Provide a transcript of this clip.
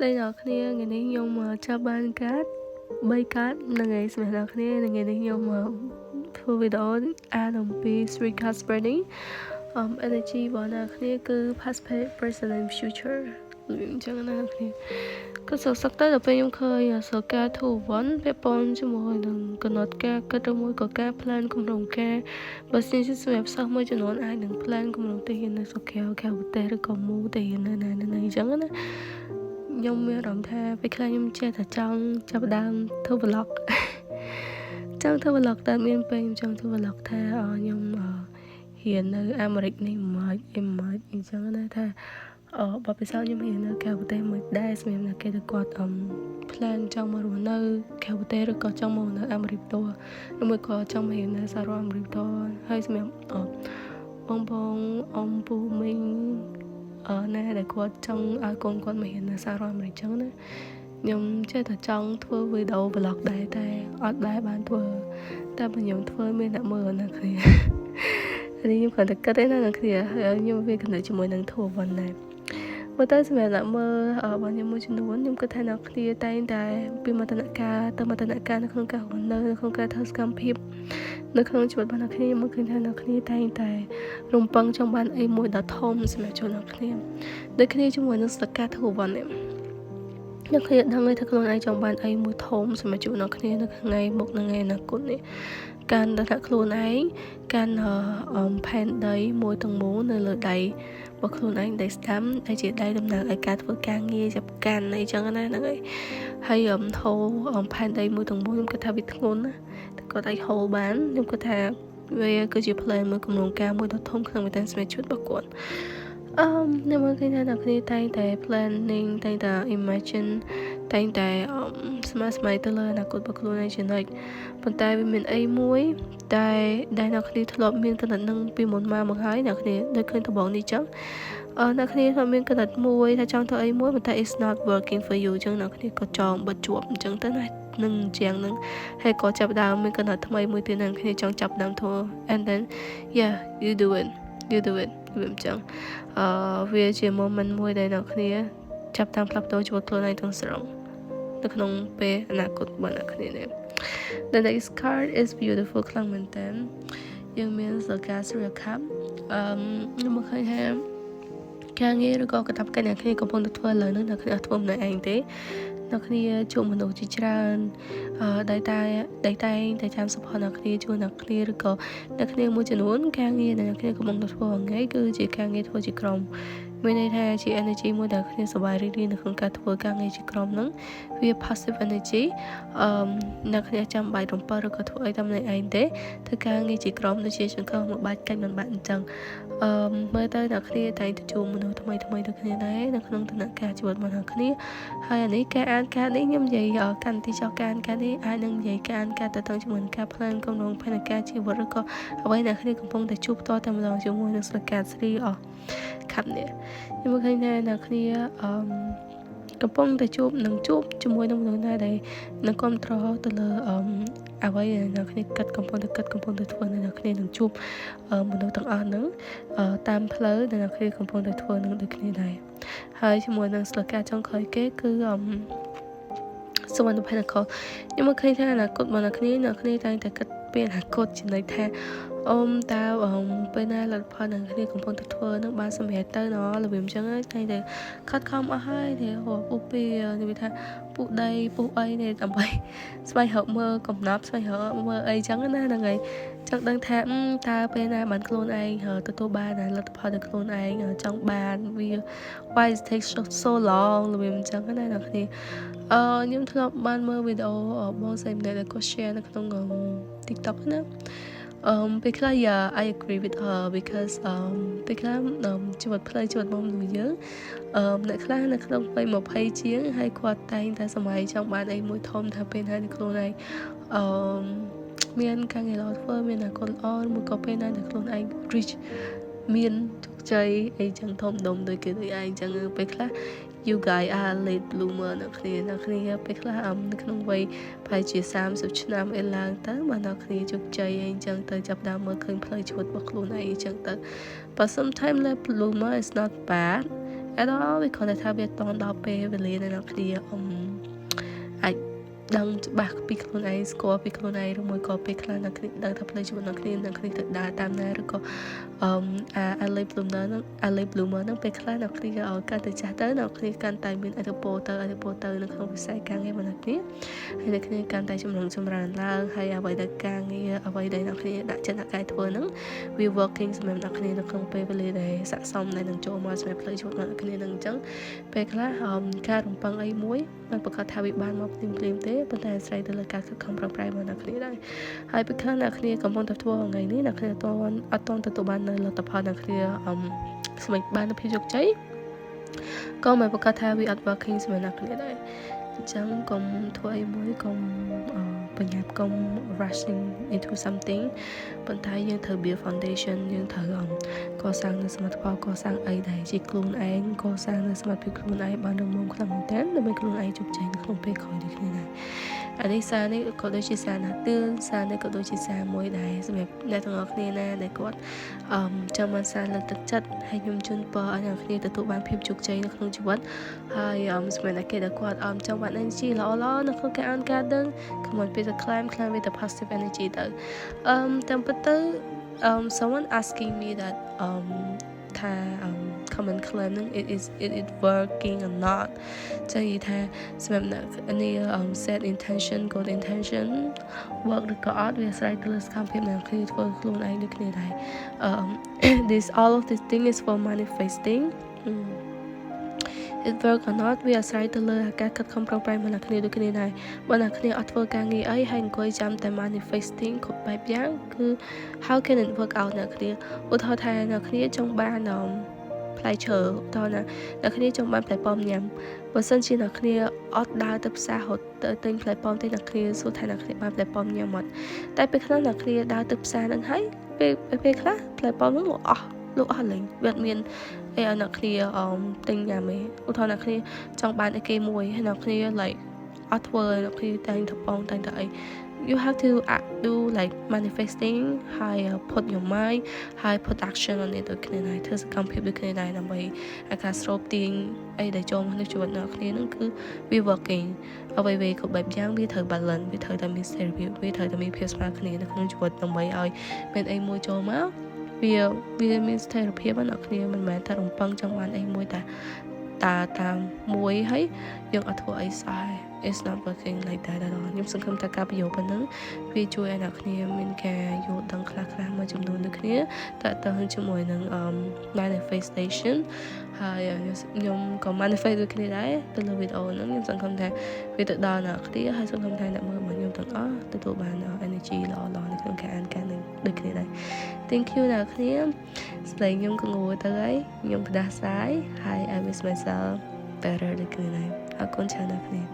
ស្តីអ្នកគ្នាថ្ងៃនេះខ្ញុំចាប់បានកាត3កាតហ្នឹងហើយសម្រាប់អ្នកគ្នាថ្ងៃនេះខ្ញុំធ្វើវីដេអូអានអំពី three card spreading energy របស់អ្នកគ្នាគឺ past, present and future របៀបអញ្ចឹងណាអ្នកគ្នាក៏សឹកទៅដល់ពេលខ្ញុំឃើញសកា two one ពាក់ព័ន្ធជាមួយនឹងកំណត់ការគិតឬមួយក៏ការ plan គម្រោងការបើសិនជាសម្រាប់សិស្សមួយចំនួនអាចនឹង plan គម្រោងទៅរៀននៅស្រុកក្រៅក្រៅប្រទេសឬក៏ move ទៅរៀននៅណានៅណាអញ្ចឹងណាខ្ញុំមានអារម្មណ៍ថាពេលខ្លះខ្ញុំចេះតែចង់ចាប់ផ្ដើមធ្វើ vlog ចង់ធ្វើ vlog តែមានពេលខ្ញុំចង់ធ្វើ vlog ថាខ្ញុំរៀននៅអាមេរិកនេះមិនអីមិនអញ្ចឹងណាថាអបទពិសោធន៍ខ្ញុំរៀននៅក្រៅប្រទេសមួយដែរសម្រាប់អ្នកគេទៅគាត់អឹម plan ចង់មករស់នៅក្រៅប្រទេសឬក៏ចង់មកនៅអាមេរិកផ្ទាល់ឬមួយក៏ចង់មករៀននៅសហរដ្ឋអាមេរិកផ្ទាល់ហើយសម្រាប់បងបងអ៊ំពូមីងអឺណាដែលគាត់ចង់ឲ្យកូនគាត់មករៀននៅសហរដ្ឋអាមេរិកចឹងណាខ្ញុំចេះតែចង់ធ្វើវីដេអូ vlog ដែរតែអត់ដែរបានធ្វើតែបើខ្ញុំធ្វើមានអ្នកមើលណាគ្នានេះខ្ញុំគ្រាន់តែគិតទេណាអ្នកគ្នាហើយខ្ញុំវាគណិតជាមួយនឹងធូវ៉ាន់ដែរមើលទៅសម្រាប់អ្នកមើលរបស់ខ្ញុំមួយចំនួនខ្ញុំគិតថាអ្នកគ្នាតែងតែពីមតនការទៅមតនការនៅក្នុងការរស់នៅនៅក្នុងការធ្វើសកម្មភាពនៅក្នុងជីវិតរបស់អ្នកគ្នាខ្ញុំឃើញថាអ្នកគ្នាតែងតែរំពឹងចង់បានអីមួយដ៏ធំសម្រាប់ចូលអ្នកគ្នាដូចគ្នាជាមួយនឹងសកាធូវ៉ាន់នេះអ្នកគ្នាដឹងហើយថាខ្លួនឯងចង់បានអីមួយធំសម្រាប់ជីវិតអ្នកគ្នានៅថ្ងៃមុខនៅថ្ងៃអនាគតនេះកាន់ដល់ខ្លួនឯងកាន់ផែនដីមួយទាំងមូលនៅលើដៃរបស់ខ្លួនឯងដៃស្ដាំដែលជាដៃតំណាងឲ្យការធ្វើការងារចាប់កាន់អីចឹងណាហ្នឹងហើយហើយហូផែនដីមួយទាំងមូលខ្ញុំគិតថាវាធ្ងន់ណាតែគាត់អាចហូរបានខ្ញុំគិតថាវាគឺជា plan មួយគម្រោងការមួយដ៏ធំក្នុងវិធានសម្រាប់ជីវិតរបស់គាត់ អឺខ្ញុំមើលឃើញថាអ្នកគ្នាតែងតែ planning តែងតែ imagine តែងតែស្មានស្មៃទៅលើអនាគតរបស់ខ្លួនឯងជានិច្ចប៉ុន្តែវាមានអីមួយតែដែលអ្នកគ្នាធ្លាប់មានគណិតនឹងពីមុនមកមកហើយអ្នកគ្នាដូចឃើញដំបងនេះចឹងអឺអ្នកគ្នាធ្លាប់មានគណិតមួយថាចង់ធ្វើអីមួយប៉ុន្តែ it's not working for you ចឹងអ្នកគ្នាក៏ចងបិទជាប់អញ្ចឹងទៅណានឹងជាងនឹងហើយក៏ចាប់ដើមមានគណិតថ្មីមួយទៀតនឹងគ្នាចង់ចាប់ដើមធ្វើ and then yeah, you do it, you do it វាអញ្ចឹងអឺវាជា moment មួយដែលអ្នកគ្នាចាប់តាមផ្លាស់ប្ដូរជីវិតខ្លួនឯងទាំងស្រុងនៅក្នុងពេលអនាគតរបស់អ្នកគ្នានេះ The next card is beautiful ខ្លាំងមែនតើយើងមានសកា Three Cup អឺខ្ញុំមកឃើញថាការងារឬក៏កាតព្វកិច្ចអ្នកគ្នាកំពុងតែធ្វើឥឡូវនេះអ្នកគ្នាអត់ធ្វើម្នាក់ឯងទេអ្នកគ្នាជួបមនុស្សជាច្រើនអឺដែលតែដែលតែងតែចាំ support អ្នកគ្នាជួយអ្នកគ្នាឬក៏អ្នកគ្នាមួយចំនួនការងារដែលអ្នកគ្នាកំពុងតែធ្វើថ្ងៃគឺជាការងារធ្វើជាក្រុមមានន័យថាជា energy មួយដែលគ្នាសប្បាយរីករាយនៅក្នុងការធ្វើការងារជាក្រុមហ្នឹងវា positive energy អឺអ្នកគ្នាចាំបាច់រំពឹងឬក៏ធ្វើអីតាមម្នាក់ឯងទេធ្វើការងារជាក្រុមដូចជាចង្កឹះមួយបាច់កាច់មិនបាច់អញ្ចឹងអឺមើលទៅអ្នកគ្នាតែងទៅជួបមនុស្សថ្មីថ្មីដូចគ្នាដែរនៅក្នុងដំណាក់កាលជីវិតរបស់អ្នកគ្នាហើយអានេះការអានការនេះខ្ញុំនិយាយកាន់ទីចោះការអានការនេះអាចនឹងនិយាយការអានការទៅទៅជាមួយនឹងការ plan គម្រោងផែនការជីវិតឬក៏អ្វីអ្នកគ្នាកំពុងតែជួបផ្ទាល់តែម្ដងជាមួយនឹងស្លឹកកា three of cup នេះខ្ញុំឃើញថាអ្នកគ្នាអឺកំពុងតែជួបនឹងជួបជាមួយនឹងមនុស្សណាដែលនឹងគ្រប់គ្រងទៅលើអឺអ្វីដែលអ្នកគ្នាគិតកំពុងតែគិតកំពុងតែធ្វើនៅអ្នកគ្នានឹងជួបមនុស្សទាំងអស់ហ្នឹងតាមផ្លូវដែលអ្នកគ្នាកំពុងតែធ្វើនឹងដូចគ្នាដែរហើយជាមួយនឹងស្លឹកកាចុងក្រោយគេគឺអឺ Seven of Pentacle ខ្ញុំមកឃើញថាអនាគតរបស់អ្នកគ្នាអ្នកគ្នាតែងតែគិតពីអនាគតចំណុចថា អូមតើអមពេលណាលទ្ធផលនឹងគ្នាកំពុងតែធ្វើនឹងបានសម្រេចទៅណរបៀបអញ្ចឹងហើយតែតែខិតខំអស់ហើយនេះពុះពីនិយាយថាពុះដីពុះអីនេះដើម្បីស្វែងរកមើលកំណប់ស្វែងរកមើលអីចឹងណាហ្នឹងហើយចង់ដឹងថាតើពេលណាបានខ្លួនឯងទទួលបានលទ្ធផលដែលខ្លួនឯងចង់បានវា why it takes so long របៀបអញ្ចឹងណាអ្នកគ្នាអឺខ្ញុំធ្លាប់បានមើលវីដេអូបងស្រីម្នាក់ដែលគាត់ share នៅក្នុង TikTok ណាពេលខ្លះ yeah, I agree with her because ពេលខ្លះជីវិតផ្លូវជីវិតរបស់មនុស្សយើងអ្នកខ្លះនៅក្នុងវ័យ20ជាងហើយគាត់តែងតែសម័យចង់បានអីមួយធំថាពេលណាខ្លួនឯងអឺមានការងារល្អធ្វើមានអនាគតល្អឬមួយក៏ពេលណាដែលខ្លួនឯង rich មានជោគជ័យអីចឹងធំដុំដូចគេដូចឯងចឹងពេលខ្លះ you guys are late bloomer អ្នកគ្នាអ្នកគ្នាពេលខ្លះនៅក្នុងវ័យប្រហែលជា30ឆ្នាំអីឡើងទៅបានអ្នកគ្នាជោគជ័យអីចឹងទៅចាប់ដើមមើលឃើញផ្លូវជីវិតរបស់ខ្លួនឯងអីចឹងទៅ but sometimes late bloomer is not bad. at all វាគ្រាន់តែថាវាអត់ទាន់ដល់ពេលវេលានៅអ្នកគ្នាអមអាចដឹងច្បាស់ពីខ្លួនឯងស្គាល់ពីខ្លួនឯងឬមួយក៏ពេលខ្លះអ្នកគ្នាដឹងថាផ្លូវជីវិតអ្នកគ្នាអ្នកគ្នាទៅដើរតាមណាឬក៏អឺអា early bloomer ហ្នឹង early bloomer ហ្នឹងពេលខ្លះអ្នកគ្នាឲ្យកាន់តែចាស់ទៅអ្នកគ្នាកាន់តែមានឥទ្ធិពលទៅឥទ្ធិពលទៅនៅក្នុងវិស័យការងាររបស់អ្នកគ្នាហើយអ្នកគ្នាកាន់តែចម្រុងចម្រើនឡើងហើយអ្វីដែលការងារអ្វីដែលអ្នកគ្នាដាក់ចិត្តដាក់កាយធ្វើហ្នឹងវា working សម្រាប់អ្នកគ្នានៅក្នុងពេលវេលាដែលស័ក្តិសមដែលនឹងចូលមកសម្រាប់ផ្លូវជីវិតរបស់អ្នកគ្នានឹងអញ្ចឹងពេលខ្លះការរំពឹងអីមួយមិនប្រកាសថាវាបានមកភ្លាមភ្លាមទេប៉ុន្តែអាស្រ័យទៅលើការខិតខំប្រឹងប្រែងរបស់អ្នកគ្នាដែរហើយពេលខ្លះអ្នកគ្នាកំពុងតែធ្វើថ្ងៃនេះអ្នកគ្នាអត់ទាន់អត់ទាន់ទទួលបាននៅលទ្ធផលអ្នកគ្នាអឹមសម្រាប់បានភាពជោគជ័យក៏មិនប្រកាសថាវាអត់ working សម្រាប់អ្នកគ្នាដែរអញ្ចឹងកុំធ្វើអីមួយកុំបញ្ញាប់កុំ rushing into something ប៉ុន្តែយើងត្រូវ build foundation យើងត្រូវកសាងនៅសមត្ថផលកសាងអីដែលជាខ្លួនឯងកសាងនៅសមត្ថភាពខ្លួនឯងបានរឹងមាំខ្លាំងមែនទែនដើម្បីខ្លួនឯងជោគជ័យនៅក្នុងពេលក្រោយដូចគ្នាដែរអានេះសារនេះក៏ដូចជាសារណាទឿនសារនេះក៏ដូចជាសារមួយដែរសម្រាប់អ្នកទាំងអស់គ្នាណាដែលគាត់អឺចង់បានសារលើកទឹកចិត្តហើយខ្ញុំជូនពរឲ្យអ្នកគ្នាទទួលបានភាពជោគជ័យនៅក្នុងជីវិតហើយសម្រាប់អ្នកគេដែលគាត់អមចង់បាន energy ល្អៗនៅក្នុងការអានការដឹង come on ពេលទៅ climb climb with the positive energy ទៅអឺតាមពិតទៅ someone asking me that ថា common claim ហ្នឹង it is working or not ចឹងនិយាយថាសម្រាប់អ្នកនេះ set intention, good intention work ឬក៏អត់វាអាស្រ័យទៅលើសកម្មភាពដែលគ្នាធ្វើខ្លួនឯងដូចគ្នាដែរ this all of this thing is for manifesting. It work or not វាអាស្រ័យទៅលើការខិតខំប្រឹងប្រែងរបស់អ្នកគ្នាដូចគ្នាដែរបើអ្នកគ្នាអត់ធ្វើការងារអីហើយអង្គុយចាំតែ manifesting គ្រប់បែបយ៉ាងគឺ how can it work out អ្នកគ្នាឧទាហរណ៍ថាអ្នកគ្នាចង់បានផ្លែឈើឧទាហរណ៍ណាអ្នកគ្នាចង់បានផ្លែប៉ោមញ៉ាំបើសិនជាអ្នកគ្នាអត់ដើរទៅផ្សាររត់ទៅទិញផ្លែប៉ោមទេអ្នកគ្នាសួរថាអ្នកគ្នាបានផ្លែប៉ោមញ៉ាំអត់តែពេលខ្លះអ្នកគ្នាដើរទៅផ្សារហ្នឹងហើយពេលពេលខ្លះផ្លែប៉ោមហ្នឹងលក់អស់លក់អស់លេងវាអត់មានអីឲ្យអ្នកគ្នាអមទិញញ៉ាំទេឧទាហរណ៍អ្នកគ្នាចង់បានអីគេមួយហើយអ្នកគ្នា like អត់ធ្វើអ្នកគ្នាតែងតែប៉ងតែងតែអី you have to act, do like manifesting ហើយ put your mind ហើយ put action on it ដូចគ្នាដែរធ្វើសកម្មភាពដូចគ្នាដែរដើម្បីឲ្យការស្រូបទាញអីដែលចូលមកក្នុងជីវិតអ្នកគ្នាហ្នឹងគឺវា working អ្វីៗគ្រប់បែបយ៉ាងវាត្រូវ balance វាត្រូវតែមានស្ថិរភាពវាត្រូវតែមានភាពស្មើគ្នានៅក្នុងជីវិតដើម្បីឲ្យមានអីមួយចូលមកវាវាមានស្ថិរភាពណាអ្នកគ្នាមិនមែនតែរំពឹងចង់បានអីមួយតែតាតាមមួយហើយយើងអត់ធ្វើអីសោះ It's not working like that at all. ខ្ញុំសង្ឃឹមថាការបញ្យល់ប៉ុណ្ណឹងវាជួយឲ្យអ្នកគ្នាមានការយល់ដឹងខ្លះៗមួយចំនួនដូចគ្នាតើតើជាមួយនឹង manifestation ហើយខ្ញុំក៏ manifest ដូចគ្នាដែរទៅលើវីដេអូហ្នឹងខ្ញុំសង្ឃឹមថាវាទៅដល់អ្នកគ្នាហើយសង្ឃឹមថាអ្នកមើលរបស់ខ្ញុំទាំងអស់ទទួលបាន energy ល្អៗនៅក្នុងការអានការនឹងដូចគ្នាដែរ Thank you អ្នកគ្នាស្លេងខ្ញុំក៏ងួរទៅហើយខ្ញុំផ្ដាសាយហើយ I wish myself better ដូចគ្នាដែរអរគុណច្រើនអ្នកគ្នា។